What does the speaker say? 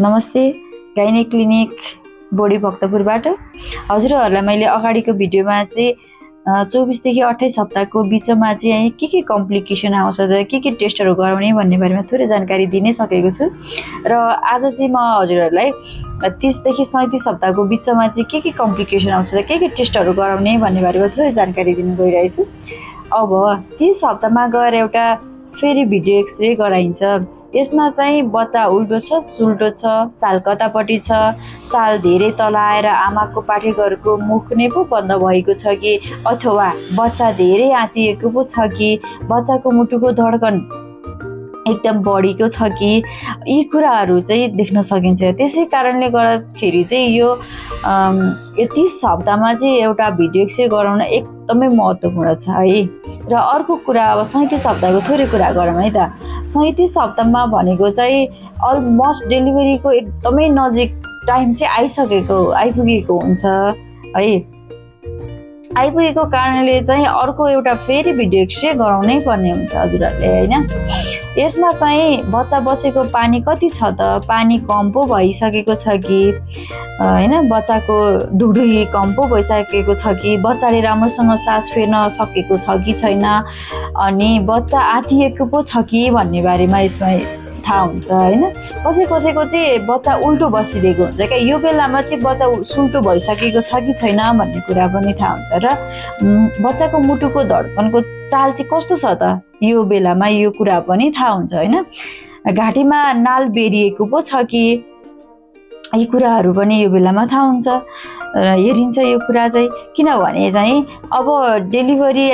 नमस्ते, गाइने क्लिनिक बोडी भक्तपुरबाट हजुरहरूलाई मैले अगाडिको भिडियोमा चाहिँ 24 देखि 28 हप्ताको बिचमा चाहिँ के कम्प्लिकेसन आउँछ र के टेस्टहरू गराउने भन्ने बारेमा थोरै जानकारी दिनै सकेको छु र आज चाहिँ म हजुरहरूलाई 30 देखि 37 हप्ताको बिचमा चाहिँ के कम्प्लिकेसन आउँछ र के टेस्टहरू गराउने भन्ने बारेमा थोरै जानकारी दिन गइरहेछु। अब 30 हप्तामा गएर एउटा फेरि भिडियो एक्सरे गराइन्छ। यसमा चाहिँ बच्चा उल्टो छ, सुल्टो छ, साल कतापट्टि छ, साल धेरै तल आएर आमाको पाठेघरको मुख नै पो बन्द भएको छ कि अथवा बच्चा धेरै आँतिएको पो छ कि बच्चाको मुटुको धड्कन एकदम बढीको छ कि यी कुराहरू चाहिँ देख्न सकिन्छ। त्यसै कारणले गर्दाखेरि चाहिँ यो 30 हप्तामा चाहिँ एउटा भिडियो एक्सरे गराउन एकदमै महत्त्वपूर्ण छ है। र अर्को कुरा अब 37 हप्ताको थोरै कुरा गरौँ है त। 37 हप्तामा भनेको चाहिँ अलमोस्ट डेलिभरीको एकदमै नजिक टाइम चाहिँ आइपुगेको हुन्छ है। आइपुगेको कारणले चाहिँ अर्को एउटा फेरि भिडियो एक्सरे गराउनै पर्ने हुन्छ हजुरहरूले हैन। यसमा चाहिँ बच्चा बसेको पानी कति छ त, पानी कम पो भइसकेको छ कि हैन, बच्चाको ढुकढुकी कम पो भइसकेको छ कि, बच्चाले राम्रोसँग सास फेर्न सकेको छ कि छैन, अनि बच्चा आँतिएको पो छ कि भन्ने बारेमा यसमा थाहा हुन्छ हैन। कसैको चाहिँ बच्चा उल्टो बसिदिएको हुन्छ क्या, यो बेलामा चाहिँ बच्चा सुल्टो भइसकेको छ कि छैन भन्ने कुरा पनि थाहा हुन्छ। र बच्चाको मुटुको धड्कनको चाल चाहिँ कस्तो छ त यो बेलामा, यो कुरा पनि थाहा हुन्छ हैन। घाँटीमा नाल बेरिएको पो छ कि, यी कुराहरू पनि यो बेलामा थाहा हुन्छ, हेरिन्छ यो कुरा चाहिँ। किनभने चाहिँ अब डेलिभरी